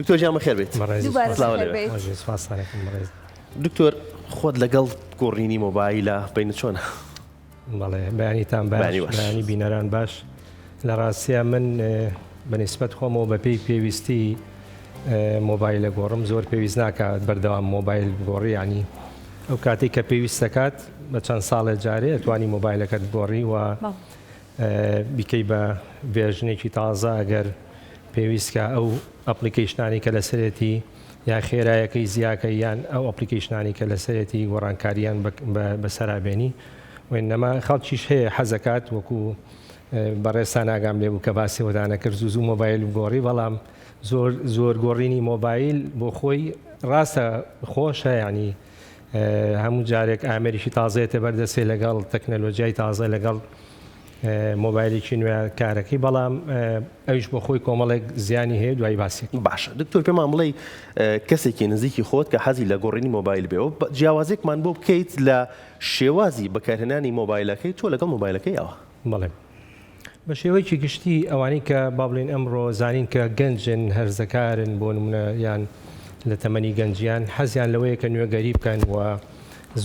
دکتۆر گیان بەخێر بێیت. بەڕێزی دووبارە سوپاس. سڵاو بەخێر لێ بێیت. بەڕێزی سوپاستان ئەکەم بەڕێز. دکتۆر خۆت لەگەڵ گۆڕینی مۆبایلە بەینت چۆنە؟ بەڵێ بەیانیتان باش بەیانی باش. بەیانی بینەران باش. لە ڕاستیا من بە نیسبەت خۆمەوە بە پێی پێویستی مۆبایل ئەگۆڕم زۆر پێویست ناکات بەردەوام مۆبایل بگۆڕی یانی ئەو کاتێک کە پێویست دەکات بە چەند ساڵێ جارێ ئەتوانی مۆبایلەکەت بگۆڕی و بیکەی بە version ێکی تازە ئەگەر پێویست کە ئەو application انی کە لەسەرێتی یان خێرایەکەی زیاکە یان ئەو application انی کە لەسەرێتی گۆڕانکاریان بەسەرا بێنی وێنەما خەڵکیش هەیە حەزەکات وەکو بەڕێزتان ئاگام لێ بوو کە باسی ئەوەتانە کرد زوو زوو مۆبایل بگۆڕی بەڵام زۆر زۆر گۆڕینی مۆبایل بۆ خۆی ڕاستە خۆشە یعنی هەموو جارێک ئامێریی تازەیەتە بەردەسێ لەگەڵ تەکنەلۆژیای تازە لەگەڵ مۆبایلێکی نوێ کارەکەی بەڵام ئەویش بۆ خۆی کۆمەڵێک زیانی هەیە دوای باسێک. باشە دکتۆر پێمان بڵێ کەسێکی نزیکی خۆت کە حەزی لە گۆڕینی مۆبایل بێ و جیاوازێکمان بۆ بکەیت لە شێوازی بەکارهێنانی مۆبایلەکەی تۆ لەگەڵ مۆبایلەکەی ئەوە. بەڵێ بە شێوەیەکی گشتی ئەوانەی کە با بڵێین ئەمڕۆ زانین کە گەنجن هەرزەکارن بۆ نمونە یان لە تەمەنی گەنجیان حەزیان لەوەیە کە نوێگەری بکەن و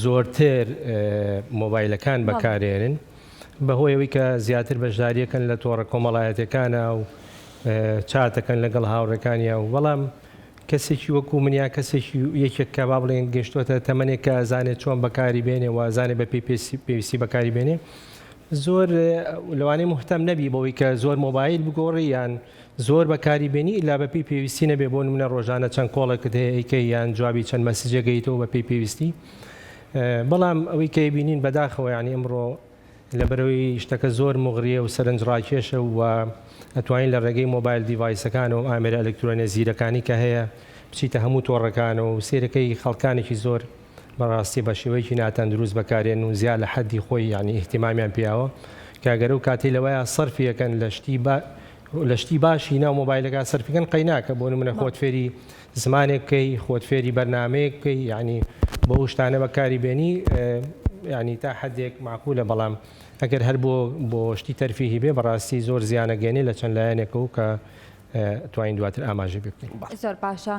زۆرتر مۆبایلەکان بەکارێنن بەهۆی ئەوەی کە زیاتر بەشداریەکەن لە تۆڕە کۆمەڵایەتەکانە و چاتەکەن لەگەڵ هاوڕێکانیا و بەڵام کەسێکی وەکو من یا کەسێکی یەکێک کە با بڵێن گەشتوەتە تەمەنێک کە ئەزانێت چۆن بەکاری بێنێ و ئەزانێت بە پێی پێویستی بەکاری بێنێ زۆر لەوانەیە مهتەم نەبی بەوەی کە زۆر مۆبایل بگۆڕی یان زۆر بەکاری بێنی ئیلا بەپێی پێویستی نەبێ بۆ نمونە ڕۆژانە چەند call ێکت هەیە ئەیکەی یان جوابی چەند message ێک ئەیتەوە بەپێی پێویستی بەڵام ئەوەی کە بینین بەداخەوە یانی ئەمڕۆ لەبەرەوەی شتەکە زۆر موغریە و سەرنجڕاکێشە و ئەتوانین لە ڕێگەی mobile device ەکانەوە و ئامێرە ئەلکترۆنیە زیرەکانی کە هەیە بچیتە هەموو تۆڕەکانەوە و سەیرەکەی خەڵکانێکی زۆر بەڕاستی بە شێوەیەکی ناتەندروست بەکارێن و زیا لە حەدی خۆی یانی ئیهتیمامیان پێیاوە کە گەر ئەو کاتەی لەوەیا سەرفی ئەکەن لە شتی با لە شتی باشی ناو مۆبایلەکە سەرفی کەن قەیناکە بۆ نمونە خۆت فێری زمانێک بکەی خۆت فێری بەرنامەیەک بکەی یعنی بۆ ئەو شتانە بەکاری بێنی یعنی تا حدێک معقولە بەڵام ئەگەر هەر بۆ بۆ شتی تەرفیهی بێ بەڕاستی زۆر زیانەگەێنێ لە چەند لایەنێکەوە کە توانین دواتر ئاماژەی پێ بکەین. زۆر باشە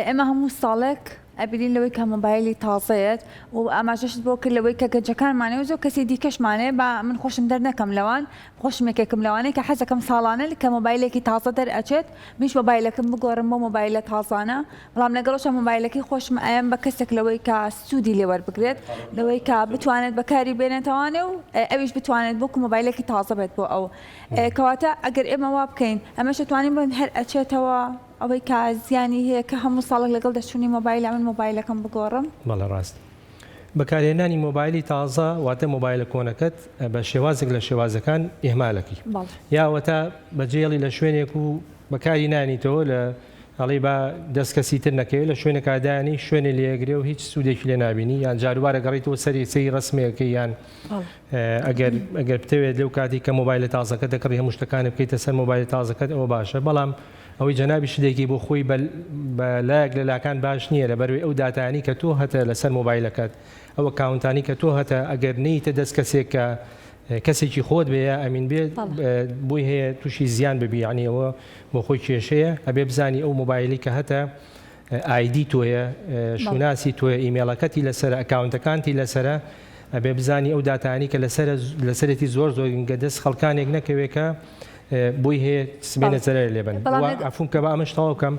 ئێمە هەموو ساڵێک ئەبینین لەوەی کە مۆبایلی تازەیەت و ئاماژەشت بۆ کرد لەوەی کە گەنجەکانمانێ و زۆر کەسی دیکەشمانێ با من خۆشم دەرنەکەم لەوان خۆشم یەکێکم لەوانەی کە حەزەکەم ساڵانە کە مۆبایلێکی تازە دەرئەچێت منیش مۆبایلەکەم بگۆڕم بۆ مۆبایلە تازانە بەڵام لەگەڵشە مۆبایلەکەی خۆشم ئەیەم بە کەسێک لەوەی کە سوودی لێ وەربگرێت لەوەی کە بتوانێت بەکاری بێنێتەوانێ و ئەویش بتوانێت وەکو مۆبایلێکی تازە بێت بۆ ئەو کەواتە ئەگەر ئێمە وا بکەین ئەمەش ئەتوانین بڵێین هەر ئەچێتەوە ئەوەی کە زیانی هەیە کە هەموو ساڵێک لەگەڵ دەرچوونی مۆبایلە من مۆبایلەکەم بگۆڕم. بەڵێ ڕاست. بەکارهێنانی مۆبایلی تازە واتە مۆبایلە کۆنەکەت بە شێوازێک لە شێوازەکان ئیهمالەکەی یا ئەوەتا بەجێڵی لە شوێنێک و بەکاری نانیتەوە لە ئەڵێی با دەست کەسی تر نەکەوێ لە شوێنێکا دایانی شوێنێ لێگرێ و هیچ سوودێکی لێ نابینی یان جاروبارە گەڕیتەوە سەری سەی ڕسمێکەکەی یان ئەگەر ئەگەر بتەوێت لەو کاتی کە مۆبایلە تازەکە دەکڕی هەموو شتەکانت بکەیتە سەر مۆبایلە تازەکەت ئەوە باشە بەڵام ئەوەی جەنابی شتێکی بۆ خۆی بە لایەک لە لاکان باش نییە لەبەروی ئەو داتایانی کە تۆ هەتە لەسەر مۆبایلەکەت ئەو account انی کە تۆ هەتە ئەگەر نەیتە دەست کەسێک کە کەسێکی خۆت بێ یا ئەمین بێ بۆی هەیە تووشی زیان ببی یعنی ئەوە بۆ خۆی کێشەیە ئەبێ بزانی ئەو مۆبایلی کە هەتە ID تۆیە شوناسی تۆیە ئیمێڵەکەتی لەسەرە account ەکانتی لەسەرە ئەبێ بزانی ئەو داتانی کە لەسەر لەسەرێتی زۆر زۆر گرنگە دەست خەڵکانێک نەکەوێت کە بۆی هەیە سبێنە زەرەر لێ بن عەفوم کە بە ئەمەش تەواو کەم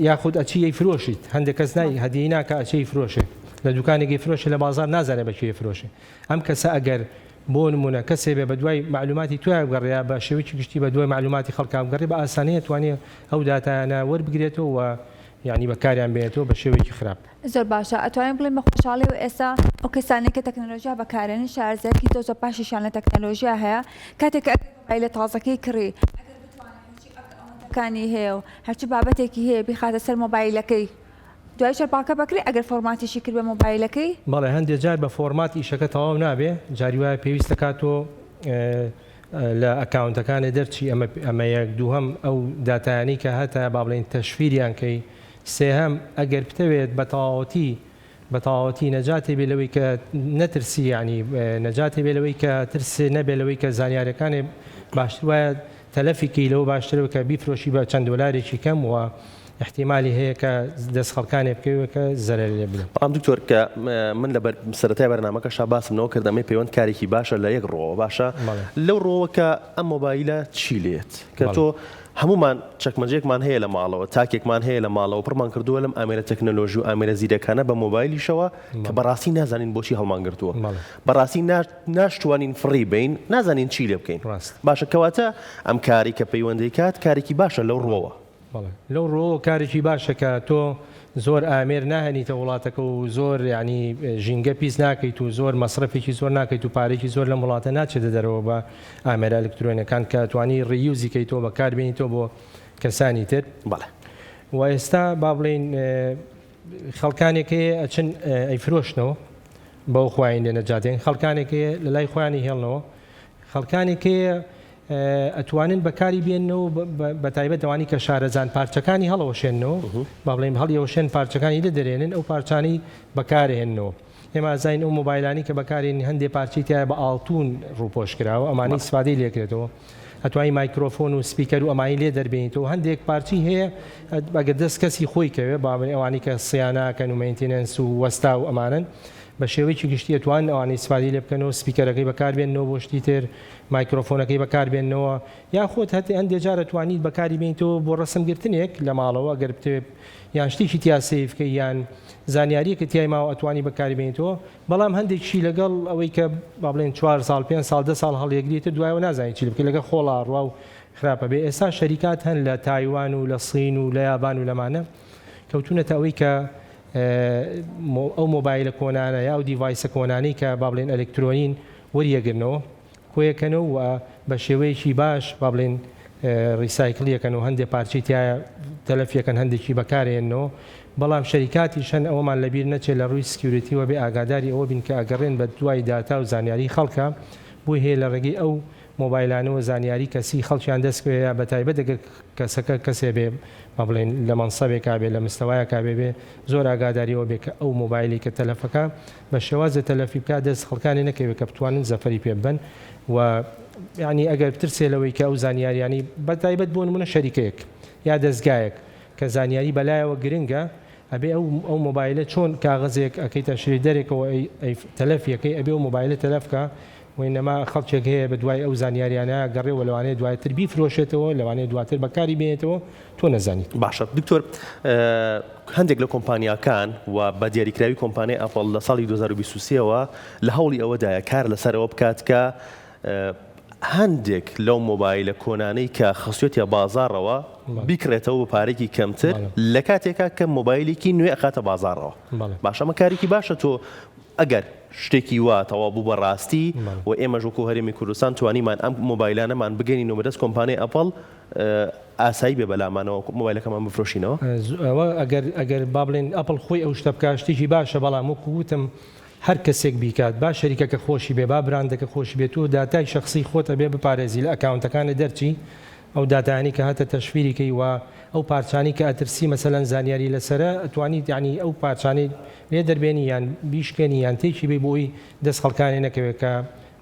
یاخود ئەچی یەی فرۆشیت هەندێک کەس نای هەدیەی ناکە ئەچی فرۆشێ لە دوکانێکی فرۆشێ لە بازار نازانێ بە کوێ فرۆشێ ئەم کەسە ئەگەر بۆ نمونە کەسێ بێ بە دوای مەعلوماتی تۆیا بگەڕێ یا بە شێوەیەکی گشتی بە دوای مەعلوماتی خەڵکا بگەڕێ بە ئاسانی ئەتوانێ ئەو داتایانە وەربگرێتەوە و یانی بەکاریان بێنێتەوە بە شێوەیەکی خراپ. زۆر باشە ئەتوانین بڵێین بە خۆشحاڵیەوە ئێستا ئەو کەسانەی کە تەکنەلۆژیا بەکارێنن شارەزایەکی زۆر زۆر باشیشیان لە تەکنەلۆژیا هەیە کاتێک کە ئەگەر مۆبایلە تازەکەی کڕی ئەگەر بتوانێت هەرچی ئەکاونتەکانی هەیە و هەرچی بابەتێکی هەیە بیخاتە سەر مۆبایلەکەی دوایش هەر پاکە بەکرێ ئەگەر format یشی کرد بە مۆبایلەکەی. بەڵێ هەندێ جار بە format ئیشەکە تەواو نابێ جاری وایە پێویست دەکات تۆ لە account ەکانێ دەرچی ئەمە ئەمە یەک دووهەم ئەو داتایانەی کە هەتە با بڵێین تەشفیریان کەی سێهەم ئەگەر بتەوێت بە تەواوەتی بە تەواوەتی نەجاتێ بێ لەوەی کە نەترسی یانی نەجاتێ بێ لەوەی کە ترسێ نەبێ لەوەی کە زانیارەکانێ باشتر وایە تەلەفی کەی لەوە باشترە کە بیفرۆشی بە چەند دۆلارێکی کەم و. ئیحتیمالی هەیە کە دەست خەڵکانێ بکەوێ کە زەرەری لێ بدەن. بەڵام دکتۆر کە من لە سەرەتای بەرنامەکەشا باسم لەوە کرد ئەمەی پەیوەند کارێکی باشە لە یەک ڕووەوە باشە لەو ڕووەوە کە ئەم مۆبایلە چی لێت کە تۆ هەموومان چەکمەجەیەکمان هەیە لە ماڵەوە تاکێکمان هەیە لە ماڵەوە پڕمان کردووە لەم ئامێرە تەکنەلۆژی و ئامێرە زیرەکانە بە مۆبایلیشەوە کە بەڕاستی نازانین بۆچی هەڵمان گرتووە بەڕاستی ناشتوانین فڕی بین نازانین چی لێ بکەین باشە کەواتە ئەم کاری کە پەیوەندی کات کارێکی باشە لەو ڕووەوە. بەڵێ لەو ڕووەوە کارێکی باشە کە تۆ زۆر ئامێر ناهێنیتە وڵاتەکە و زۆر یانی ژینگە پیس ناکەیت و زۆر مەسرەفێکی زۆر ناکەیت و پارێکی زۆر لەم وڵاتە ناچێتە دەرەوە بە ئامێرە ئەلکترۆنیەکان کە توانی reuse ی کەیتەوە بەکار بێنیتەوە بۆ کەسانی تر. بەڵێ. و ئێستا با بڵێین خەڵکانێک هەیە ئەچن ئەیفرۆشنەوە بەو خۆیان لێ نەجاتێن خەڵکانێک هەیە لە لای خۆیانی هێڵنەوە خەڵکانێک هەیە ئەتوانن بەکاری بێننەوە بە تایبەت ئەوانی کە شارەزان پارچەکانی هەڵەوەشێننەوە با بڵێین هەڵیەوەشێن پارچەکانی لێ دەرێنن ئەو پارچانەی بەکارهێننەوە ئێمە ئەزانین ئەو مۆبایلانی کە بەکارێن هەندێ پارچەی تایە بە ئاڵتون ڕووپۆش کراوە ئەمانەی ئیسفادەی لێکرێتەوە ئەتوانی مایکرۆفۆن و speaker و ئەمانی لێ دەربێنیتەوە هەندێک پارچی هەیە ئەگەر دەست کەسی خۆی کەوێ با بڵێین ئەوانی کە سیاناکەن و maintenance و وەستا و ئەمانن بە شێوەیەکی گشتی ئەتوانن ئەوانەی ئیسفادەی لێ بکەنەوە speaker ەکەی بەکاربێننەوە بۆ شتی تر مایکرۆفۆنەکەی بەکاربێننەوە یاخود هەتێ هەندێ جار ئەتوانیت بەکاری بێنیتەوە بۆ ڕەسم گرتنێک لە ماڵەوە ئەگەر بتەوێت یان شتێکی تیا save کەی یان زانیاریەکە تیای ماوە ئەتوانی بەکاری بێنیتەوە بەڵام هەندێکشی لەگەڵ ئەوەی کە با بڵێن چوار ساڵ پێنج ساڵ دە ساڵ هەڵیەگریتر دوایەوە نازانی چی بکەی لەگەڵ خۆڵا ڕوا و خراپە بێ ئێستا شەریکات هەن لە تایوان و لە سین و لە یابان و لەمانە کەوتونەتە ئەوەی کە ئەو مۆبایلە کۆنانە یا ئەو device ە کۆنانەی کە با بڵێن ئەلکترۆنین وەریەگرنەوە کۆیەکەنەوە و بە شێوەیەکی باش با بڵێین recycle ی ئەکەن و هەندێ پارچەی تیایە تەلەفی ئەکەن هەندێکی بەکارێننەوە بەڵام شەریکاتیش هەن ئەوەمان لەبیر نەچێت لە ڕووی security وە بێ ئاگاداری ئەوە بین کە ئەگەڕێن بە دوای داتا و زانیاری خەڵکە بۆی هەیە لە ڕێگەی ئەو مۆبایلانەوە زانیاری کەسی خەڵکیان دەست کەوێ یا بەتایبەت ئەگەر کەسەکە کەسێ بێ با بڵێین لە مەنسەبێکا بێ لە مستەوایەکا بێ بێ زۆر ئاگاداری ئەوە بێ کە ئەو مۆبایلی کە تەلەفەکە بە شێوازێ تەلەفی بکا دەست خەڵکانێ نەکەوێ کە بتوانن زەفەری پێ ببەن و یانی ئەگەر بترسێ لەوەی کە ئەو زانیاریانەی بە تایبەت بۆ نمونە شەریکەیەک یا دەزگایەک کە زانیاری بەلایەوە گرنگە ئەبێ ئەو ئەو مۆبایلە چۆن کاغەزێک ئەکەیتە shredder ێکەوە ئەی ئەی تەلەفی ئەکەی ئەبێ ئەو مۆبایلە تەلەف کا وەینەما خەڵکێک هەیە بە دوای ئەو زانیاریانە گەڕێ وە لەوانەیە دواتر بیفرۆشێتەوە لەوانەیە دواتر بەکاری بێنێتەوە تۆ نەزانیت. باشە دکتۆر هەندێک لە کۆمپانیاکان و بە دیاریکراوی کۆمپانیای ئەپڵ لە ساڵی 2023 ەوە لە هەوڵی ئەوەدایە کار لەسەر ئەوە بکات کە هەندێک لەو مۆبایلە کۆنانەی کە خستوێتیە بازاڕەوە بیکڕێتەوە بە پارێکی کەمتر لە کاتێکا کە مۆبایلێکی نوێ ئەخاتە بازاڕەوە باشە ئەمە کارێکی باشە تۆ ئەگەر شتێکی وا تەواو بوو بە ڕاستی و ئێمەش وەکو هەرێمی کوردستان توانیمان ئەم مۆبایلانەمان بگەینینەوە بەدەست کۆمپانیای ئەپڵ ئاسایی بێ بەلامانەوە مۆبایلەکەمان بفرۆشینەوە؟ ئەوە ئەگەر ئەگەر با بڵێین ئەپڵ خۆی ئەو شتە بکات شتێکی باشە بەڵام وەکو وتم هەر کەسێک بیکات با شەریکەکە خۆشی بێ با براندەکە خۆشی بێ تۆ داتای شەخسی خۆت ئەبێ بپارێزی لە ئەکاونتەکانت دەرچی ئەو داتایانەی کە هەتە تەشفیری کەی و ئەو پارچانەی کە ئەترسی مەسەلەن زانیاری لەسەرە ئەتوانیت یانی ئەو پارچانەی لێ دەربێنی یان بیشکێنی یان تێکی بەی بۆ ئەوی دەست خەڵکانێ نەکەوێت کە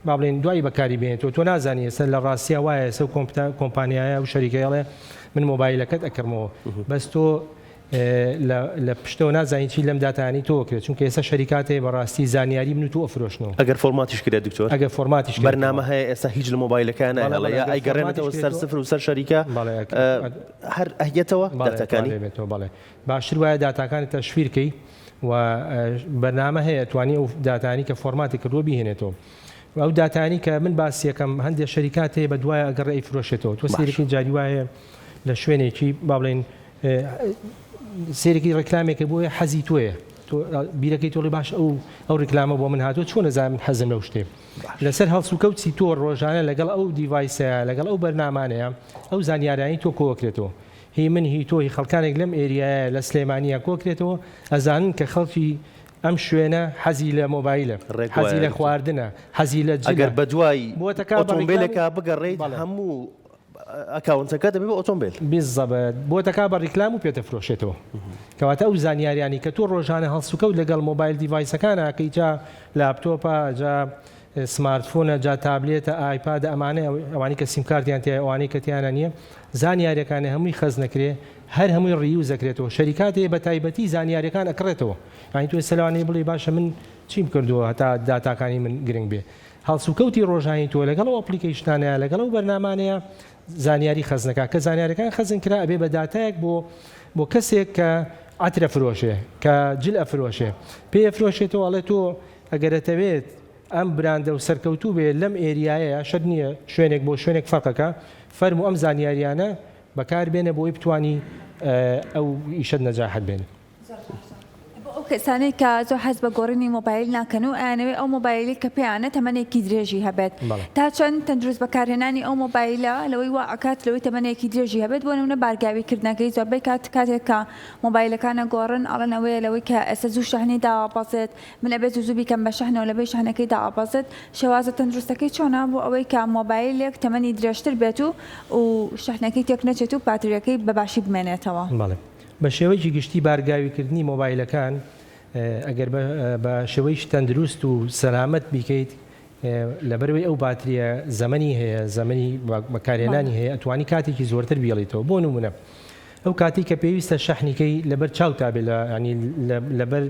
با بڵێین دوایی بەکاری بێنێتەوە تۆ نازانی ئێستا لە ڕاستیا وایە ئێستا ئەو کۆمپتا کۆمپانیایە ئەو شەریکەیە ئەڵێ من مۆبایلەکەت ئەکڕمەوە بەس تۆ لە لە پشتەوە نازانی چی لەم داتایانەی تۆ ئەکرێت چونکە ئێستا شەریکات هەیە بەڕاستی زانیاری من و تۆ ئەفرۆشنەوە. ئەگەر format یش کرێت دکتۆر؟ ئەگەر format یش کرێتەوە. بەرنامە هەیە ئێستا هیچ لە مۆبایلەکەیا بەڵێ نایهێڵێ بەڵێ یا ئەگەر ئەیگەڕێنێتەوە format یش سەر کرێتەوە سفر و سەر شەریکە بەڵێ هەر ئەیەتەوە بەڵێ داتاکانی؟ ئەتوانرێ بێتەوە بەڵێ باشتر وایە داتاکانت تەشفیر کەی و بەرنامە هەیە توانی ئەو داتانی کە format ی کردووە بیهێنێتەوە و ئەو داتانی کە من باسیەکەم هەندێک شەریکات هەیە بە دوای ئەگەڕێ ئەیفرۆشێتەوە تۆ سەیرەکەی جاری وایە لە شوێنێکی با بڵێین سەیرەکەی ڕێکلامێکە بۆیە حەزی تۆیە تۆ بیرەکەی تۆڵی باش ئەو ئەو ڕیکلامە بۆ من هاتووە چۆن ئەزانم من حەزم لەو شتێ لەسەر هەڵسوکەوتی تۆ ڕۆژانە لەگەڵ ئەو device ەیە لەگەڵ ئەو بەرنامانەیە ئەو زانیارانی تۆ کۆکرێتەوە هی من هی تۆ هی خەڵکانێک لەم area یە لە سلێمانیە کۆکرێتەوە ئەزانن کە خەڵکی ئەم شوێنە حەزی لە مۆبایلە ڕێک حەزی وایە لە دکتۆر. خواردنە حەزی لە جلە ئەگەر بەدوای بۆتە کا بە ڕیکلامی ئۆتۆمبیلێکا بگەڕێیت بەڵێ. هەموو ئەکاونتەکە دەبێ بە ئۆتۆمبیل. بالزبط بۆتەکا بە ڕیکلام و پێتەفرۆشێتەوە کەواتە ئەو زانیاریانەی کە تۆ ڕۆژانە هەڵسوکەوت لەگەڵ مۆبایل device ەکان ئەکەی جا لاپتۆپە جا smartphone ە جا تابلێتە ئایپادە ئەمانە ئەوانی کە سیمکارتیان تیایە ئەوانەی کە تیانە نییە زانیاریەکانی هەمووی خەزنەکرێ هەر هەمووی reuse ئەکرێتەوە شەریکات هەیە بە تایبەتی زانیاریەکان ئەکڕێتەوە یانی تۆ ئێستا لەوانەیە بڵێی باشە من چیم کردووە هەتا داتاکانی من گرنگ بێ هەڵسوکەوتی ڕۆژانی تۆ لەگەڵ ئەو application انەیە لەگەڵ ئەو بەرنامانەیە زانیاری خەزنەکا کە زانیارەکان خەزن کرا ئەبێ بە داتایەک بۆ بۆ کەسێک کە عەتر ئەفرۆشێ کە جل ئەفرۆشێ پێ ئەفرۆشێتەوە ئەڵێ تۆ ئەگەر ئەتەوێت ئەم براندە و سەرکەوتوو بێ لەم area یەیا شەرت نییە شوێنێک بۆ شوێنێک فەرقەکە فەرموو ئەم زانیاریانە بەکار بێنە بۆی بتوانی ئەو ئیشەت نەجاحەت بێنێ. زۆر باشە بۆ ئەو کەسانەی کە زۆر حەز بە گۆڕینی مۆبایل ناکەن و ئەیانەوێ ئەو مۆبایلەی کە پێیانە تەمەنێکی درێژی هەبێت تا چەند تەندروست بەکارهێنانی ئەو مۆبایلە لەوەی وا ئەکات لەوەی تەمەنێکی درێژی هەبێت بۆ نمونە بارگاوی کردنەکەی زۆربەی کات کاتێک کە مۆبایلەکان ئەگۆڕن ئەڵێن ئەوەیە لەوەی کە ئێستا زوو شەحنی دابەزێت من ئەبێت زوو زوو بیکەم بە شەحنەوە لەبەی شەحنەکەی دابەزێت شێوازە تەندروستەکەی چۆنە بۆ ئەوەی کە مۆبایلێک تەمەنی درێژتر بێت و و شەحنەکەی تێک نەچێت و پاتریەکەی بە باشی بمێنێتەوە؟ بەڵێ بە شێوەیەکی گشتی بارگاویکردنی مۆبایلەکان ئەگەر بە شێوەیەکی تەندروست و سەلامەت بیکەیت لەبەرئەوەی ئەو باتریە زەمەنی هەیە زەمەنی بەکارهێنانی هەیە ئەتوانی کاتێکی زۆرتر بیڵیتەوە بۆ نمونە ئەو کاتی کە پێویستە شەحنیکەی لەبەر چاوتا بێ لە ینی لەبەر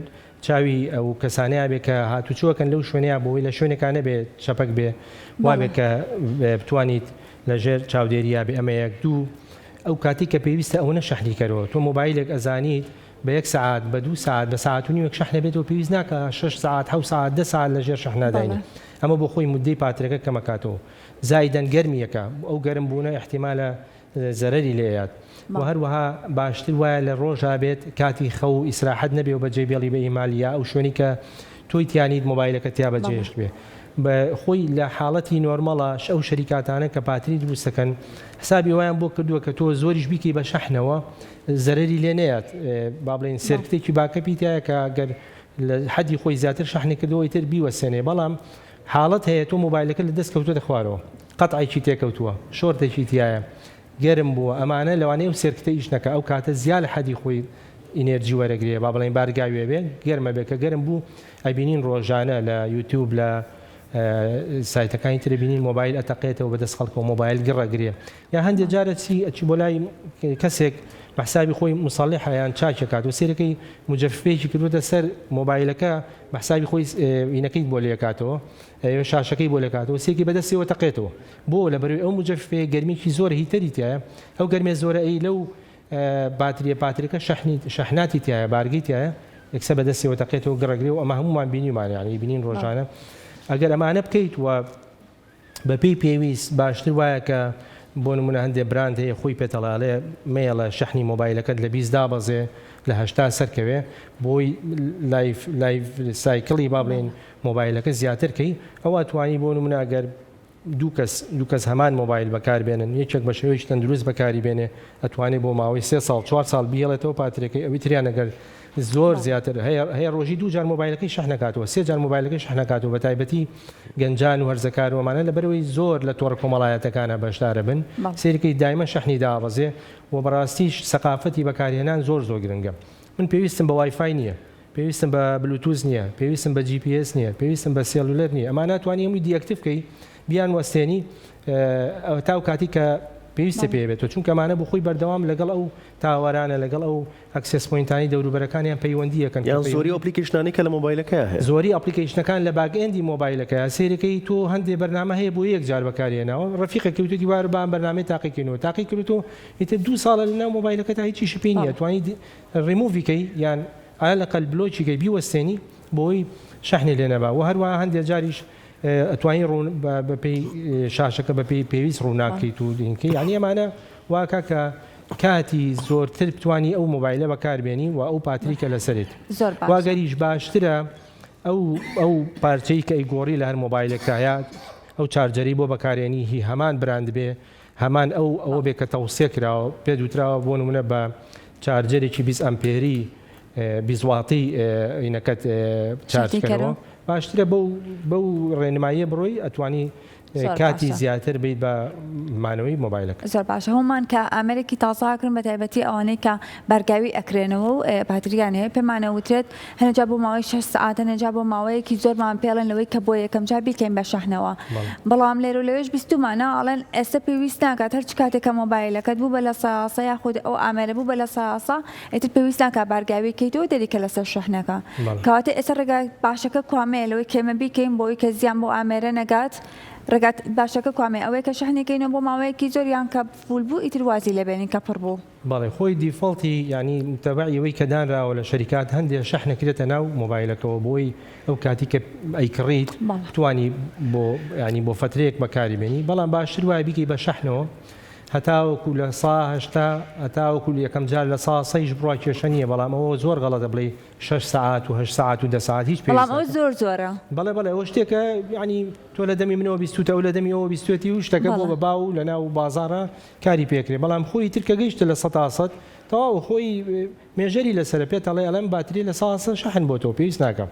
چاوی ئەو کەسانەیە بێ کە هاتوچۆکەن لەو شوێنەیە بۆی لە شوێنێکا نەبێ چەپەک بێ وابێ کە بتوانیت لەژێر چاودێریا بێ ئەمە یەک دوو ئەو کاتی کە پێویستە ئەوەنە شەحنی کەرەوە تۆ مۆبایلێک ئەزانیت بە یەک سەعات بە دوو سەعات بە سەعات و نیوێک شەحنە بێتەوە پێویست ناکا شەش سەعات حەوت سەعات دە سەعات لە ژێر شەحنا داینێ ئەمە بۆ خۆی موددەی پاترەکە کەمەکاتەوە زایدەن گەرمیەکە ئەو گەرم بوونە ئیحتیمالە زەرەری لێ ئەیات وە هەروەها باشتر وایە لە ڕۆژا بێت کاتی خەو و ئیسراحەت نەبێ و بەجێ بێڵی بە ئیهمال یا ئەو شوێنی کە تۆی تیا نیت مۆبایلەکەت تیا بەجێهێشت بێ بە خۆی لە حاڵەتی نۆرمەڵا ئەو شەریکاتانە کە پاتری دروست دەکەن حسابی وایان بۆ کردووە کە تۆ زۆریش بیکەی بە شەحنەوە زەرەری لێ نەیات با بڵێین circuit ێکی backup ی تایە کە گەر لە حەدی خۆی زیاتر شەحنی کردەوە ئیتر بیوەسێنێ بەڵام حاڵەت هەیە تۆ مۆبایلەکە لە دەست کەوتۆتە خوارەوە قەتعێکی تێکەوتووە short ێکی تایە گەرم بووە ئەمانە لەوانەیە ئەو circuit ە ئیش نەکا ئەو کاتە زیا لە حەدی خۆی ئینێرجی وەرەگرێ با بڵێین بارگاویە بێ گەرمە بێ کە گەرم بوو ئەبینین ڕۆژانە لە یوتیوب لە سایتەکانی تر بینین مۆبایل ئەتەقێتەوە بەدەست خەڵکەوە مۆبایل گڕ ئەگرێ یا هەندێک جار ئەچی ئەچی بۆ لای کەسێک بە حسابی خۆی موسەڵیحە یان چاکێکات و سێرەکەی مجەففێکی کردوتە سەر مۆبایلەکە بە حسابی خۆی وینەکەی بۆ لێکاتەوە شاشەکەی بۆ لێکاتەوە سێکی بەدەستیەوە تەقێتەوە بۆ لە بەروی ئەو مجەففەیە گەرمیکی زۆر heater ی تایە ئەو گەرمێ زۆرە ئەی لەو باتریە پاتریەکە شەحنی شەحناتی تایە بارگەی تایە یەکسەر بە دەستیەوە تەقێتەوە گڕەگرێ و ئەمە هەموومان بینیمان یانی بینین ڕۆژانە ئەگەر ئەمانە بکەیت و بەپێی پێویست باشتر وایە کە بۆ نمونە هەندێک براند هەیە خۆی پێتەڵاڵێ مەیەڵە شەحنی مۆبایلەکەت لە 20 دابەزێ لە هەشتا سەرکەوێ بۆی life life cycle ی با بڵێین مۆبایلەکە زیاتر کەی ئەوە توانی بۆ نمونە ئەگەر دوو کەس دوو کەس هەمان مۆبایل بەکار بێنن یەکێک بە شێوەیەکی تەندروست بەکاری بێنێ ئەتوانێ بۆ ماوەی سێ ساڵ چوار ساڵ بیهێڵێتەوە پاترێکەی ئەوی تریان ئەگەر زۆر زیاتر هەیە هەیە ڕۆژی دوو جار مۆبایلەکەی شەحنەکاتەوە سێ جار مۆبایلەکەی شەحنەکاتەوە بە تایبەتی گەنجان و هەرزەکار و ئەمانە لەبەرەوەی زۆر لە تۆڕە کۆمەڵایەتەکانە بەشدارە بن سەیرکەی دایمە شەحنی دابەزێ و بەڕاستیش سەقافەتی بەکارهێنان زۆر زۆر گرنگە من پێویستم بە وایفای نییە پێویستم بە بلوتوز نییە، پێویستم بە GPS نییە، پێویستم بە cellular نییە، ئەمانە توانی هەمووی deactive کەی بیان وەستێنی تا ئەو کاتی کە پێویستە پێ بێتەوە چونکە ئەمانە بۆ خۆی بەردەوام لەگەڵ ئەو tower انە لەگەڵ ئەو access point انی دەوروبەرەکانیان پەیوەندی یەکەن یان زۆری application انی کە لە مۆبایلەکەیا هەیە. زۆری application ەکان لە back end ی مۆبایلەکەیا سەیرەکەی تۆ هەندێ بەرنامە هەیە بۆ یەک جار بەکارهێناوە ڕەفیقێک وتویەتی وارە با ئەم بەرنامەیە تاقیکەینەوە تاقی کردۆتەوە ئیتر دوو ساڵە لەناو مۆبایلەکەتا هیچیشی پێ نییە توانی ڕیموڤی کەی یان على الأقل block ی کەی بیوەستێنی بۆی شەحنی لێ نەبا وە هەروەها هەندێ جاریش ئەتوانی ڕوون بە پێی شاشەکە بە پێی پێویست ڕووناک کەیت و دینکەی یعنی ئەمانە واکە کە کاتی زۆرتر بتوانی ئەو مۆبایلە بەکاربێنی و ئەو پاتری کە لەسەرێت زۆر باشە. واگەریش باشترە ئەو ئەو پارچەی کە ئەیگۆڕی لە هەر مۆبایلێکدا یا ئەو charger ی بۆ بەکارێنی هی هەمان براند بێ هەمان ئەو ئەوە بێ کە تەوسیە کراوە پێت وتراوە بۆ نمونە بە charger ێکی 20 ئەمپێری 20 واطی ئینەکەت چارج کەرەوە باشترە بەو بەو ڕێنماییە بڕۆی ئەتوانی. کاتی زیاتر بیت بە مانەوەی مۆبایلەکە. زۆر باشە هەموومان کە ئامێرێکی تازە ئەکڕین بە تایبەتی ئەوانەی کە بارگاوی ئەکرێنەوە و پاتریان هەیە پێمان ئەوترێت هەنێ جار بۆ ماوەی شەش سەعات هەنێ جار بۆ ماوەیەکی زۆرمان پێڵێن لەوەی کە بۆ یەکەم جار بیکەین بە شەحنەوە بەڵام لێرە و لەوێش بیستومانە ئەڵێن ئێستا پێویست ناکات هەرچ کاتێک کە مۆبایلەکەت بوو بە لە سا یاخود ئەو ئامێرە بوو بە لە سا ئیتر پێویست ناکات بارگاوی کەیتەوە دەریکە لەسەر شەحنەکە کەواتە ئێستا ڕێگا باشەکە کوامەیە لەوەی کە ئێمە بیکەین بۆ ئەوەی کە زیان بۆ ئامێرە نەگات ڕێگا باشەکە کوامەیە ئەوەیە کە شەحنی کەینەوە بۆ ماوەیەکی زۆر یان کە full بوو ئیتر وازی لێ بێنین کە پڕ بوو. بەڵێ خۆی default ی یانی تەبعی ئەوەی کە دانراوە لە شەریکات هەندێ شەحن ئەکرێتە ناو مۆبایلەکەوە بۆی ئەو کاتی کە ئەیکڕیت بتوانی بۆ یانی بۆ فەترەیەک بەکاری بێنی بەڵام باشتر وایە بیکەی بە شەحنەوە هەتاوەکو 80% هەتاوەکو یەکەم جار لە سا سەیش بڕوا کێشە نییە بەڵام ئەوە زۆر غەڵەتە بڵێی شەش سەعات و هەشت سەعات و دە سەعات هیچ پێویست بەڵام ئەوە زۆر زۆرە. بەڵێ بەڵێ ئەوە شتێکە یانی تۆ لە دەمی منەوە بیستوتە ئەو لە دەمی ئەوە بیستوێتی و شتەکە بۆ بە باو لە ناو بازاڕە کاری پێکرێ بەڵام خۆی تر کە گەیشتە 100% تەواو خۆی measure ی لەسەرە پێت ئەڵێ ئەڵێم باتری 100% شەحن بۆ تۆ پێویست ناکا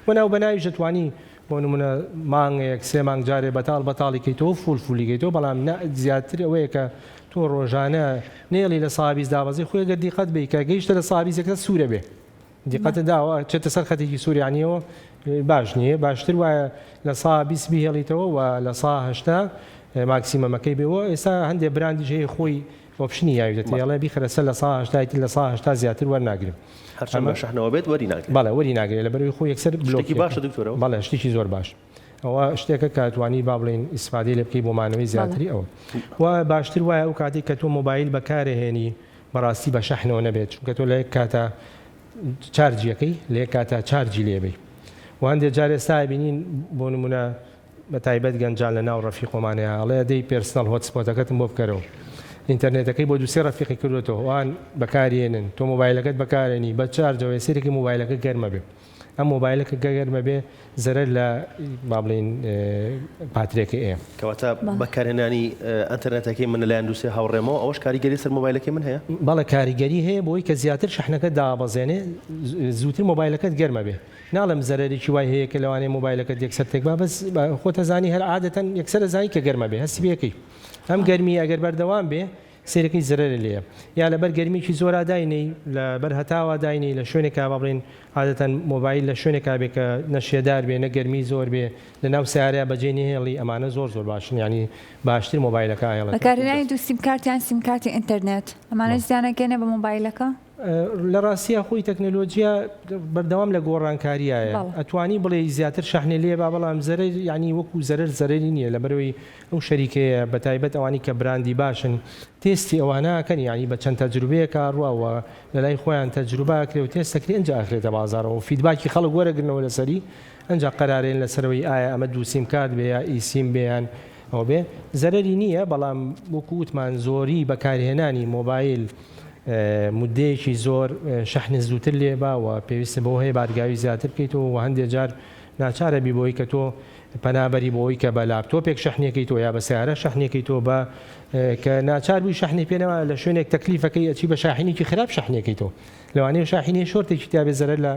وە ناو بەناویش ئەتوانی بۆ نمونە مانگێک سێ مانگ جارێ بەتاڵ بەتاڵی کەیتەوە full full ی کەیتەوە بەڵام نا زیاتر ئەوەیە کە تۆ ڕۆژانە نێڵی 20% دابەزی خۆی گەر دیقەت بی کە گەیشتە 20% یەکسەر سوورە بێ دیقەتە داوە چێتە سەر خەتێکی سووریانیەوە باش نییە باشتر وایە 20% بیهێڵیتەوە و 80% maximum ەکەی بێەوە ئێستا هەندێک براندیش هەیە خۆی option ی یاویدەتێ ئەڵێ بیخەرە سەر 80% تر 80% زیاتر وەرناگرم. هەرچەند بە شەحنەوە بێت وەری ناگرێت. بەڵێ وەری ناگرێت لەبەرئەوەی خۆی یەکسەر block شتێکی باشە دکتۆر ئەوە؟ بەڵێ شتێکی زۆر باش ئەوە شتێکە کە توانی با بڵێین ئیسفادەی لێ بکەی بۆ مانەوەی زیاتری ئەوە و باشتر وایە ئەو کاتێک کە تۆ مۆبایل بەکارەهێنی بەڕاستی بە شەحنەوە نەبێت چونکە تۆ لە یەک کاتا charge یەکەی لە یەک کاتا charge ی لێبەی و هەندێک جار ئێستا بینین بۆ نمونە بە تایبەت گەنجان لە ناو ڕەفیقۆمانەیا ئەڵێ دەی personal hotspot ەکەتم بۆ بکەرەوە ئینتەرنێتەکەی بۆ دوو سێ ڕەفیقی کردۆتەوە ئەوان بەکاری ێنن تۆ مۆبایلەکەت بەکارێنی بە charge ەوە سەیرەکەی مۆبایلەکە گەرمە بێ ئەم مۆبایلە کە گەرمە بێ زەرەر لە با بڵێین پاترێکەی ئەیە. کەواتە بەکارهێنانی ئەنتەرنێتەکەی من لەلایەن دوو سێ هاوڕێمەوە ئەوەش کاریگەری لەسەر مۆبایلەکەی من هەیە؟ بەڵێ کاریگەری هەیە بۆی کە زیاتر شەحنەکە دابەزێنێ زووتر مۆبایلەکەت گەرمە بێ. ناڵێم زەرەرێکی وای هەیە کە لەوانەیە مۆبایلەکەت یەکسەر تێکبا بەس خۆت ئەزانی هەر عادەتەن یەکسەر ئەزانی کە گەرمە بێ هەستی پێ ئەکەی ئەم گەرمی ئەگەر بەردەوام بێ سەیرەکەی زەرەرە لێیە یا لەبەر گەرمیکی زۆرا داینەی لەبەر هەتاوا داینەی لە شوێنێکا با بڵێین عادەتەن مۆبایل لە شوێنێکا بێ کە نە شێدار بێ نە گەرمی زۆر بێ لە ناو سەیارەیا بەجێ نەهێڵی ئەمانە زۆر زۆر باشن یانی باشتر مۆبایلەکە ئەهێڵێتەوە. بەکارهێنانی دوو سیمکارت یان سیمکارتی ئینتەرنێت ئەمانەش زیان ئەگەیەنێ بە مۆبایلەکە؟ لە ڕاستیا خۆی تەکنەلۆجیا بەردەوام لە گۆڕانکاریایە ئەتوانی بڵێی زیاتر شەحنێ لێ با بەڵام زەرەر یانی وەکو زەرەر زەرەری نییە لەبەرەوەی ئەو شەریکەیە بە تایبەت ئەوانی کە براندی باشن تێستی ئەوانە ئەکەن یانی بە چەند تەجروبەیەکا ڕوا وە لەلای خۆیان تەجروبە ئەکرێ و تێست ئەکرێ ئینجا ئەخرێتە بازاڕەوە و feedback ی خەڵک وەرەگرنەوە لەسەری ئەنجا قەرارێن لەسەرەوەی ئایا ئەمە دوو سیم کارت بێ یا eSIM بێ یان ئەوە بێ زەرەری نییە بەڵام وەکو وتمان زۆری بەکارهێنانی مۆبایل مودەیەکی زۆر شەحنت زووتر لێ با و پێویستت بەوە هەیە بارگاوی زیاتر بکەیتەوە و هەندێ جار ناچارە بی بۆی کە تۆ پەنا بەری بۆ ئەوی کە بە لاپتۆپێک شەحنێکەیتەوە یا بە سەیارە شەحنێکەیتەوە بە کە ناچار بووی شەحنی پێ نەما لە شوێنێک تەکلیفەکەی ئەچی بە شاحینێکی خراپ شەحنێکەیتەوە لەوانەیە شاحینێ short ێکی تیا بێ زەرەر لە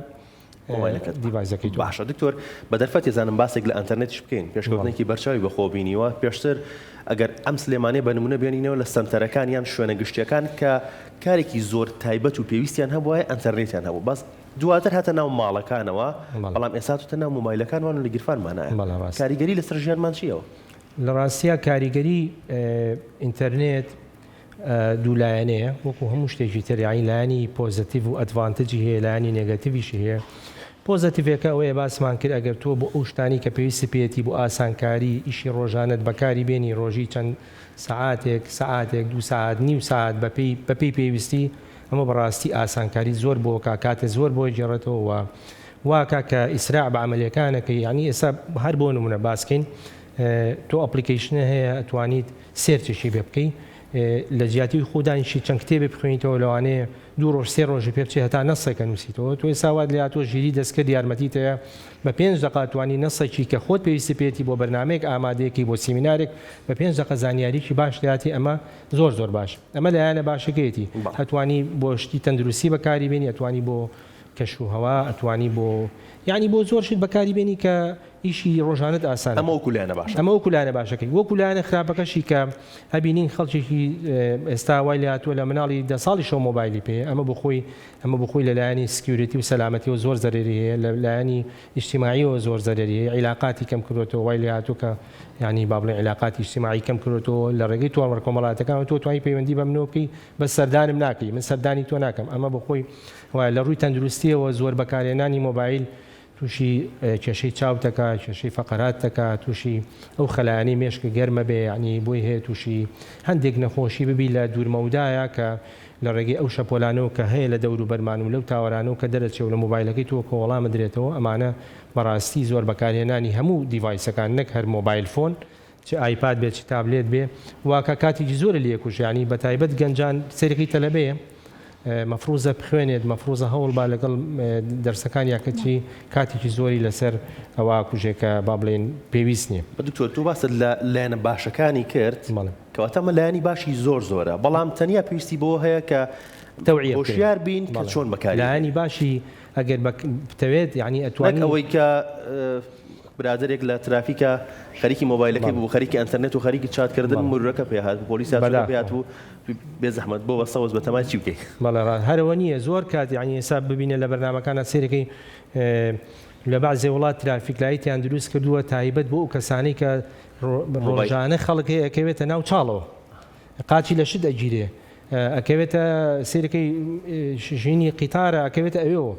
مۆبایلەکەت device ەکەی تۆ. باشە دکتۆر بە دەرفەتی زانم باسێک لە ئەنتەرنێتیش بکەین پێشکەوتنێکی بەرچاوی بەخۆوە بینیوە پێشتر ئەگەر ئەم سلێمانیە بە نمونە بێنینەوە لە سەنتەرەکان یان شوێنە گشتیەکان کە کارێکی زۆر تایبەت و پێویستیان هەبوایە ئەنتەرنێتیان هەبوو بەس دواتر هاتە ناو ماڵەکانەوە بەڵام ئێستا هاتوتە ناو مۆبایلەکانمان و لە گیرفانمانایە کاریگەری لەسەر ژیانمان چییەوە؟ لە ڕاستیا کاریگەری ئینتەرنێت دوولایەنەیە وەکو هەموو شتێکی تر یانی لایەنی positive و advantage ی هەیە لایەنی negative یشی هەیە positive ەکە ئەوەیە باسمان کرد ئەگەر تۆ بۆ ئەو شتانی کە پێویستی پێیەتی بۆ ئاسانکاری ئیشی ڕۆژانەت بەکاری بێنی ڕۆژی چەند سەعاتێک سەعاتێک دوو سەعات نیو سەعات بەپێی بەپێی پێویستی ئەمە بەڕاستی ئاسانکاری زۆر بۆ کا کاتێ زۆر بۆ گێڕێتەوە و واکا کە ئیسراع بە عەمەلیەکانەکەی یانی ئێستا هەر بۆ نمونە باسکەین تۆ application ە هەیە ئەتوانیت search ێکی پێ بکەی لە جیاتی خۆ دانیشی چەند کتێبێ بخوێنیتەوە لەوانەیە دوو ڕۆژ سێ ڕۆژی پێ بچێ هەتا نەسێکە نووسیتەوە تۆ ئێستا وات لێ هاتووە ژیری دەستکرد یارمەتیت هەیە بە پێنج دەقە توانی نەسێکی کە خۆت پێویستی پێیەتی بۆ بەرنامەیەک ئامادەیەکەی بۆ سیمینارێک بە پێنج دەقە زانیاریی باش دەیاتی ئەمە زۆر زۆر باش ئەمە لایەنە باشەکەیەتی ئەتوانی بۆ شتی تەندروستی بەکاری بێنی ئەتوانی بۆ کەش و هەوا ئەتوانی بۆ یعنی بۆ زۆر شت بەکاری بێنی کە. ئیشی ڕۆژانەت ئاسان ئەمە وەکو لایەنە باشەکەی. ئەمە وەکو لایەنە باشەکەی. وەکو لایەنە خراپەکەشی کە ئەبینین خەڵکێکی ئێستا وای لێهاتووە لە مناڵی دە ساڵیشەوە مۆبایلی پێیە ئەمە بۆ خۆی ئەمە بۆ خۆی لە لایەنی security و سەلامەتیەوە زۆر زەرەری هەیە لە لایەنی ئیجتیماعیەوە زۆر زەرەری هەیە عیلاقاتی کەم کردۆتەوە وای لێهاتووە کە یانی با بڵێین عیلاقاتی ئیجتیماعی کەم کردۆتەوە لە ڕێگەی تۆڕە کۆمەڵایەتەکانەوە تۆ توانی پەیوەندی بە منەوە بکەی بەس سەردانم ناکەی من سەردانی تۆ ناکەم ئەمە بۆ خۆی وایە لە ڕووی تەندروستیەوە زۆر بەکارهێنانی مۆبایل تووشی کێشەی چاو دەکا، کێشەی فەقەرات دەکا، تووشی ئەو خەلایانەی مێشک گەرمە بێ یەعنی بۆی هەیە تووشی هەندێک نەخۆشی ببی لە دوورمەودایە کە لە ڕێگەی ئەو شەپۆلانەوە کە هەیە لە دەوروبەرمان و لەو tower انەوە کە دەرەچێ و لە مۆبایلەکەی تۆ کە وەڵام بدرێتەوە ئەمانە بەڕاستی زۆر بەکارهێنانی هەموو device ەکان نەک هەر mobile phone چ ئایپاد بێ چ تابلێت بێ وا کە کاتێکی زۆرە لێ کوژ یانی بە تایبەت گەنجان سەیرەکەی تەلەبەیە مەفروزە بخوێنێت مەفروزە هەوڵ با لەگەڵ دەرسەکان یا کەچی کاتێکی زۆری لەسەر ئەوە کوژێ کە با بڵێین پێویست نییە. دکتۆر تۆ باست لە لایەنە باشەکانی کرد بەڵێ. کەواتە ئەمە لایەنی باشی زۆر زۆرە بەڵام تەنیا پێویستی بەوە هەیە کە تەوعیە بکرێن. هۆشیار بین کە بەڵێ. چۆن بەکاری بێنین. لایەنی باشی ئەگەر بە بتەوێت یانی نەک ئەتوانی. ئەوەی کە برادەرێک لە ترافیکا خەریکی مۆبایلەکەی بوو خەریکی ئەنتەرنێت و خەریکی چات کردن مرورەکە پێ هات پۆلیس هاتوو پێ هاتوو بێ زەحمەت بۆ بە سەوز بەتەمای چی بکەی؟ بەڵێ ڕاست هەرەوە نییە زۆر کات یعنی ئێستا ببینە لە بەرنامەکانە سەیرەکەی لە بەعزێ وڵات traffic light یان دروست کردووە تایبەت بۆ ئەو کەسانەی کە ڕۆژانە خەڵک هەیە ئەکەوێتە ناو چاڵەوە قاچی لە شت ئەگیرێ ئەکەوێتە سەیرەکەی ژینی قیتارە ئەکەوێتە ئەوێەوە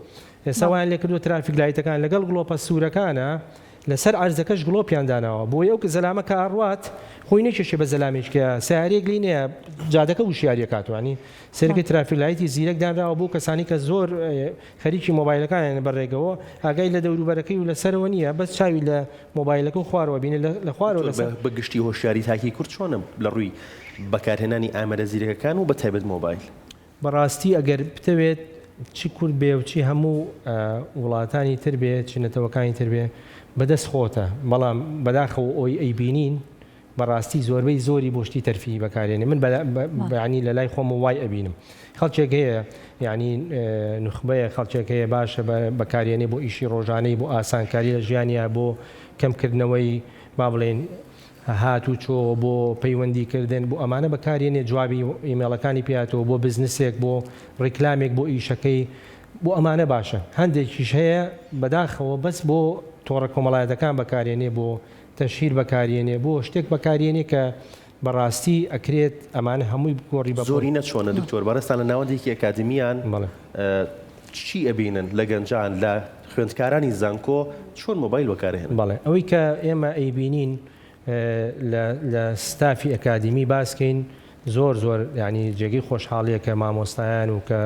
ئێستا وایان لێکردووە traffic light ەکان لەگەڵ گڵۆپە سوورەکانە لەسەر عەرزەکەش گڵۆپیان داناوە بۆی ئەو زەلامە کە ئەڕوات خۆی نەکێشێ بە زەلامێکی کە سەیارەیەک لێی نەیە جادەکە وشیاری ئەکاتەوە یانی سەیرەکەی traffic light ی زیرەک دانراوە بۆ کەسانی کە زۆر خەریکی مۆبایلەکانیان بە ڕێگەوە ئاگای لە دەوروبەرەکەی و لەسەرەوە نییە بەس چاوی لە مۆبایلەکە و خوارەوە بینێ لە خوارەوە لەسەر بە گشتی هۆشیاری تاکی کورد چۆنە لە ڕووی بەکارهێنانی ئامێرە زیرەکەکان و بە تایبەت مۆبایل؟ بەڕاستی ئەگەر بتەوێت چ کورد بێ و چی هەموو وڵاتانی تر بێ چ نەتەوەکانی تر بێ بەدەست خۆتە بەڵام بەداخەوە ئۆی ئەیبینین بەڕاستی زۆربەی زۆری بۆ شتی تەرفیهی بەکارێنێ من بەیانی لە لای خۆمەوە وای ئەبینم خەڵکێک هەیە یعنی نوخبەیە خەڵکێک هەیە باشە بەکارێنێ بۆ ئیشی ڕۆژانەی بۆ ئاسانکاری لە ژیانیا بۆ کەمکردنەوەی با بڵێین هات و چۆ بۆ پەیوەندی کردن بۆ ئەمانە بەکارێنێ جوابی ئیمێڵەکانی پێ هاتەوە بۆ بزنسێک بۆ ڕیکلامێک بۆ ئیشەکەی بۆ ئەمانە باشە هەندێکیش هەیە بەداخەوە بەس بۆ تۆڕە کۆمەڵایەتەکان بەکارێنێ بۆ تەشهیر بەکارێنێ بۆ شتێک بەکارێنێ کە بەڕاستی ئەکرێت ئەمانە هەمووی بگۆڕی بە زۆرینە چۆنە دکتۆر بەڕێزتان لە ناوەندێکی ئەکادیمیان بەڵێ. چی ئەبینن لە گەنجان لە خوێندکارانی زانکۆ چۆن مۆبایل بەکارئەهێنن؟ بەڵێ ئەوەی کە ئێمە ئەیبینین لە لە ستافی ئەکادیمی باس کەین زۆر زۆر یانی جێگەی خۆشحاڵیە کە مامۆستایان و کە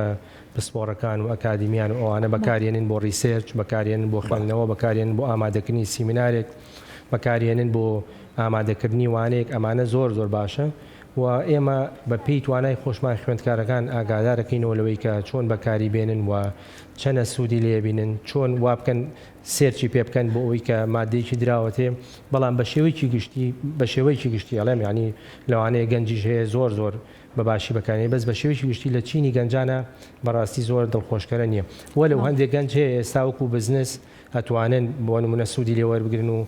پسپۆڕەکان و ئەکادیمیان و ئەوانە بەکارێنن بۆ research بەکارێنن بۆ خوێندنەوە بەکارێنن بۆ ئامادەکردنی سیمینارێک بەکارێنن بۆ ئامادەکردنی وانەیەک ئەمانە زۆر زۆر باشە و ئێمە بە پێی توانای خۆشمان خوێندکارەکان ئاگادارەکەینەوە لەوەی کە چۆن بەکاری بێنن و چەنە سوودی لێ بینن چۆن وا بکەن search ی پێ بکەن بۆ ئەوەی کە مادەیەکی دراوەتێ بەڵام بە شێوەیەکی گشتی بە شێوەیەکی گشتی ئەڵێم یانی لەوانەیە گەنجیش هەیە زۆر زۆر بە باشی بەکارێنێ بەس بە شێوەیەکی گشتی لە چینی گەنجانە بەڕاستی زۆر دڵخۆشکەرە نییە وەلەو هەندێک گەنج هەیە ئێستا وەکو بزنس ئەتوانن بۆ نمونە سوودی لێ وەربگرن و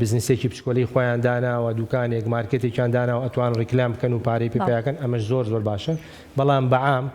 بزنسێکی بچکۆلەی خۆیان داناوە دوکانێک مارکێتێکیان داناوە ئەتوان ڕیکلام بکەن و پارەی پێ پیاکەن ئەمەش زۆر زۆر باشە بەڵام بەعام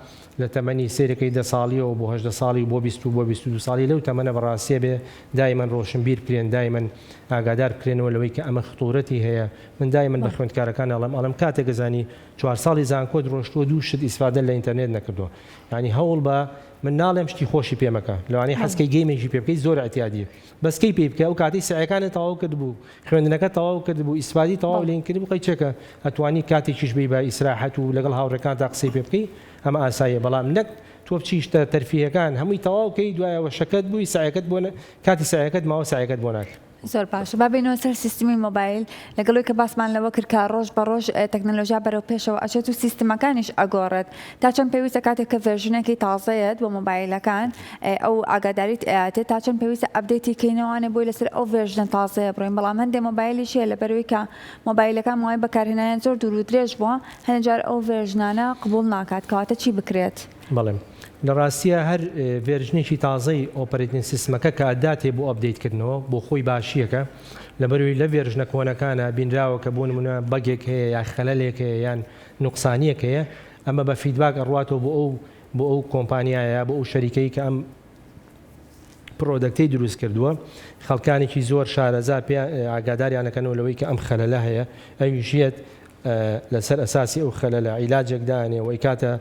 لە تەمەنی سەیرەکەی دە ساڵیەوە بۆ 18 ساڵی و بۆ 20 و بۆ 22 ساڵی لەو تەمەنە بەڕاستیە بێ دایمەن ڕۆشنبیر بکرێن دایمەن ئاگادار بکرێنەوە لەوەی کە ئەمە خطورەتی هەیە من دایمەن بە خوێندکارەکان ئەڵێم ئەڵێم کاتێک ئەزانی چوار ساڵی زانکۆت ڕۆشتووە دوو شت ئیسفادە لە ئینتەرنێت نەکردووە یانی هەوڵ بە من ناڵێم شتی خۆشی پێ مەکە لەوانەیە حەزکەی game ێکی پێ بکەی زۆر ئیعتیادیە بەس کەی پێی بکە ئەو کاتەی سەعیەکانت تەواو کردبوو خوێندنەکەت تەواو کردبوو ئیسفادی تەواو لێن کردبوو قەی چێکە ئەتوانی کاتێکیش بی بە ئیسراحەت و لەگەڵ هاوڕێکانتا قسەی پێ بکەی ئەمە ئاساییە بەڵام نەک تۆ بچی شتە تەرفیهەکان هەمووی تەواو کەی دوایەوە شەکەت بووی سەعیەکەت بۆ کاتی سەعیەکەت ماوە سەعیەکەت بۆ ناکرێ. زۆر باشە با بێینەوە سەر سیستمی مۆبایل لەگەڵ ئەوەی کە باسمان لەوە کرد کە ڕۆژ بە ڕۆژ تەکنەلۆژیا بەرەو پێشەوە ئەچێت و سیستمەکانیش ئەگۆڕێت تا چەند پێویستە کاتێک کە version ێکی تازەیەت بۆ مۆبایلەکان ئەو ئاگاداریت ئەیاتێ تا چەند پێویستە update ی کەینەوانێ بۆی لەسەر ئەو version ە تازەیە بڕۆین بەڵام هەندێ مۆبایلیش هەیە لەبەرەوەی کە مۆبایلەکان ماوەی بەکارهێنانیان زۆر دوور و درێژ بووە هەندێ جار ئەو version انە قبوڵ ناکات کەواتە چی بکرێت؟ بەڵێ لە ڕاستیا هەر version ێکی تازەی operating system ەکە کە ئەداتێ بۆ update کردنەوە بۆ خۆی باشیەکە لەبەروی لە version ە کۆنەکانە بینراوە کە بۆ نمونە bug ێک هەیە یا خەلەلێک هەیە یان نوقسانیەک هەیە ئەمە بە feedback ئەڕواتەوە بۆ ئەو بۆ ئەو کۆمپانیایە بۆ ئەو شەریکەی کە ئەم product ەی دروست کردووە خەڵکانێکی زۆر شارەزا پێ ئاگاداریان ئەکەنەوە لەوەی کە ئەم خەلەلە هەیە ئەویش یەت لەسەر ئەساسی ئەو خەلەلە عیلاجێک دانێ و ئەیکاتە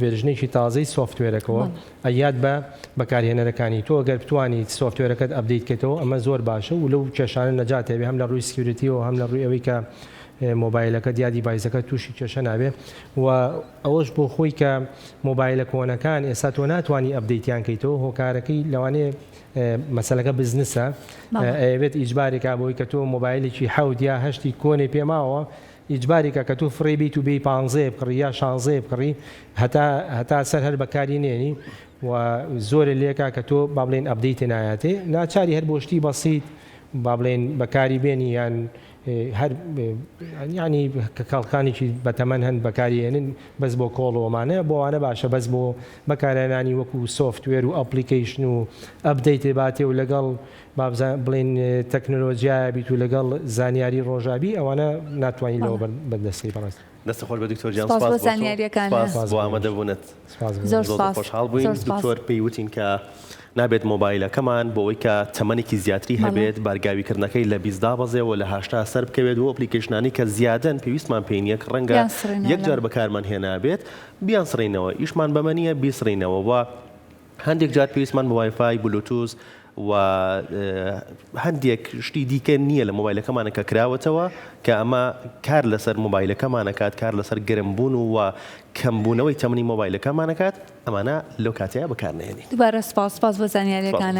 version ێکی تازەی software ەکەوە ئەیات بە بەکارهێنەرەکانی تۆ گەر بتوانیت software ەکەت update کەیتەوە ئەمە زۆر باشە و لەو کێشانە نەجات هەبێ هەم لە ڕووی security ەوە هەم لە ڕووی ئەوەی کە مۆبایلەکەت یا device ەکەت تووشی کێشە نابێ و ئەوەش بۆ خۆی کە مۆبایلە کۆنەکان ئێستا تۆ ناتوانی update یان کەیتەوە هۆکارەکەی لەوانەیە مەسەلەکە بزنسە ئەیەوێت ئیجبارێکا بۆی کە تۆ مۆبایلێکی حەوت یا هەشتی کۆنێ پێماوە ئیجبارێکە کە تۆ فڕێ بیت و بێی پانزەیە بکڕی یا شانزەیە بکڕی هەتا هەتا سەر هەر بەکاری نێنی و زۆرێ لێکا کە تۆ با بڵێن update نایاتێ ناچاری هەر بۆ شتی بەسیت با بڵێن بەکاری بێنی یان هەر یانی کە کەڵکانێکی بەتەمەن هەن بەکاری ئێنن بەس بۆ call و ئەمانە بۆ ئەوانە باشە بەس بۆ بەکارهێنانی وەکو software و application و update باتێ و لەگەڵ بابزان بڵێن تەکنۆلۆجیایە بیت و لەگەڵ زانیاری ڕۆژابی ئەوانە ناتوانانی لەوە بەردەستی بەڕێز. دەست خۆش بە دکتۆر گیان سپاس بۆ سپاس بۆ تۆ زانیاریەکانت. سپاس بۆ ئامادەبوونت. سپاس بۆ زۆر زۆر سپاس خۆشحاڵ بووین زۆر سپاس. دکتۆر پێی وتین کە نابێت مۆبایلەکەمان بۆ ئەوەی کە تەمەنێکی زیاتری بەڵێ. هەبێت بارگاویکردنەکەی لە 20 دابەزێ و لە 80 سەر بکەوێت و application انەی کە زیادەن پێویستمان پێی نییە کە ڕەنگە بیانسڕینەوە یەک لە جار بەکارمان هێنابێت بیانسڕینەوە ئیشمان بەمە نییە بیسڕینەوە و هەندێک جار پێویستمان بە وایفای، بلوتوز و هەندێک شتی دیکە نییە لە مۆبایلەکەمانە کە کراوەتەوە کە ئەمە کار لەسەر مۆبایلەکەمانەکات کار لەسەر گەرمبوون و کەمبوونەوەی تەمەنی مۆبایلەکەمانەکات ئەمانە لەو کاتەیە بەکار نەهێنین. دووبارە سوپاس سوپاس بۆ زانیاریەکانت.